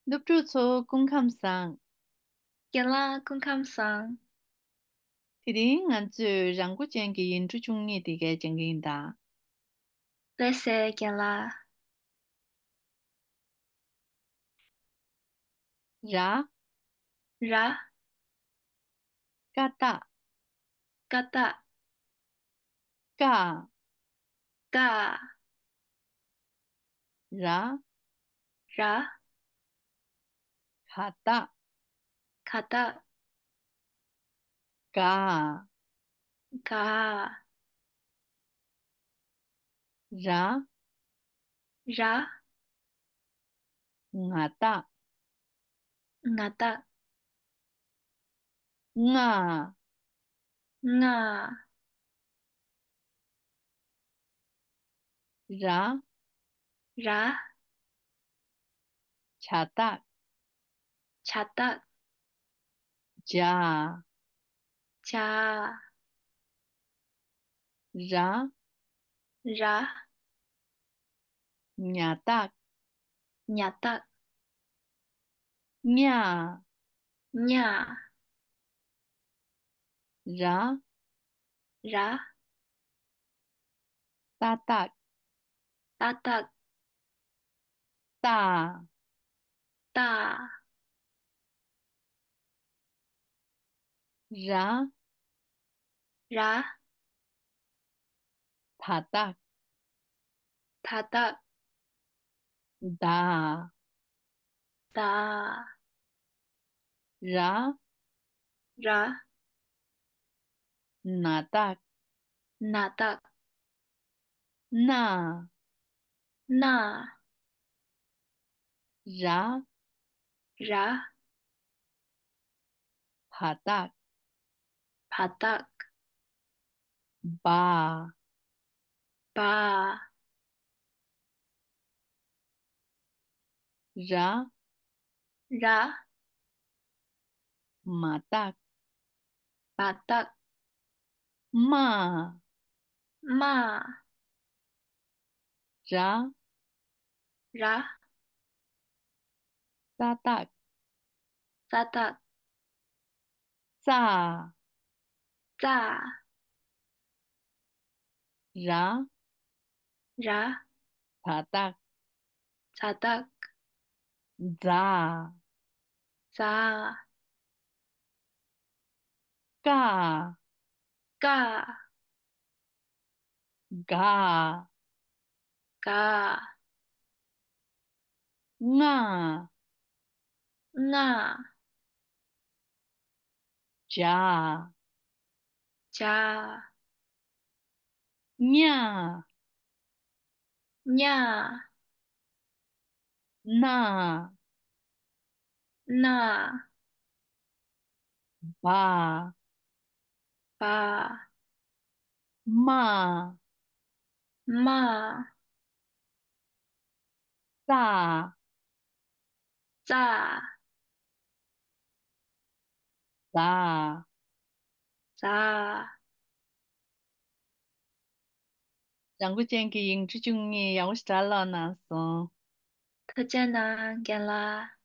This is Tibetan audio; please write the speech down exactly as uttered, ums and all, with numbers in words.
སློབ་ཕྲུག་ཚོ་སྐུ་ཁམས་བཟང་། རྒན་ལགས་སྐུ་ཁམས་བཟང་། དེ་རིང་ང་ཚོས་ར་མགོ་ཅན་གྱི་ཡིག་འབྲུ་བཅུ་གཉིས་དེ་གའི་སྦྱང་གི་ཡིན་ད། ལགས་སོ་རྒན་ལགས། ར། ར། ཀ་བཏགས། ཀ་བཏགས། ཀ། ཀ། ར། ར། ག་བཏགས། ག་བཏགས། ག། ག། ར། ར། ང་བཏགས། ང་བཏགས། ལྔ། ལྔ། ར། ར། བྱ་བཏགས། བྱ་བཏགས། བྱ། བྱ། ར། ར། ཉ་བཏགས། ཉ་བཏགས། ཉ། ཉ། ར། ར། ཏ་བཏགས། ཏ་བཏགས། ཏ། ཏ། ར། ར། ད་བཏགས། ད་བཏགས། ད། ད། ར། ར། ན་བཏགས། ན་བཏགས། ན། ན། ར། ར། བ་བཏགས། བ་བཏགས། བ། བ། ར། ར། མ་བཏགས། མ་བཏགས། མ། མ། ར། ར། ཙ་བཏགས། ཙ་བཏགས། ཙ། ཙ། ར། ར། ཛ་བཏགས། ཛ་བཏགས། ཛ། ཛ། ཀ། ཀ། ག། ག། ང་། ང་། ཇ། ཇ། ཉ། ཉ། ན། ན། བ། བ། མ། མ། ཙ། ཙ། ཛ། ཛ། ར་མགོ་ཅན་གྱི་ཡིག་འབྲུ་བཅུ་གཉིས་ཡག་པོ་ཞིག་སྒྲ་ཀློག་གནང་སོང་། ཐུགས་རྗེ་གནང་རྒན་ལགས།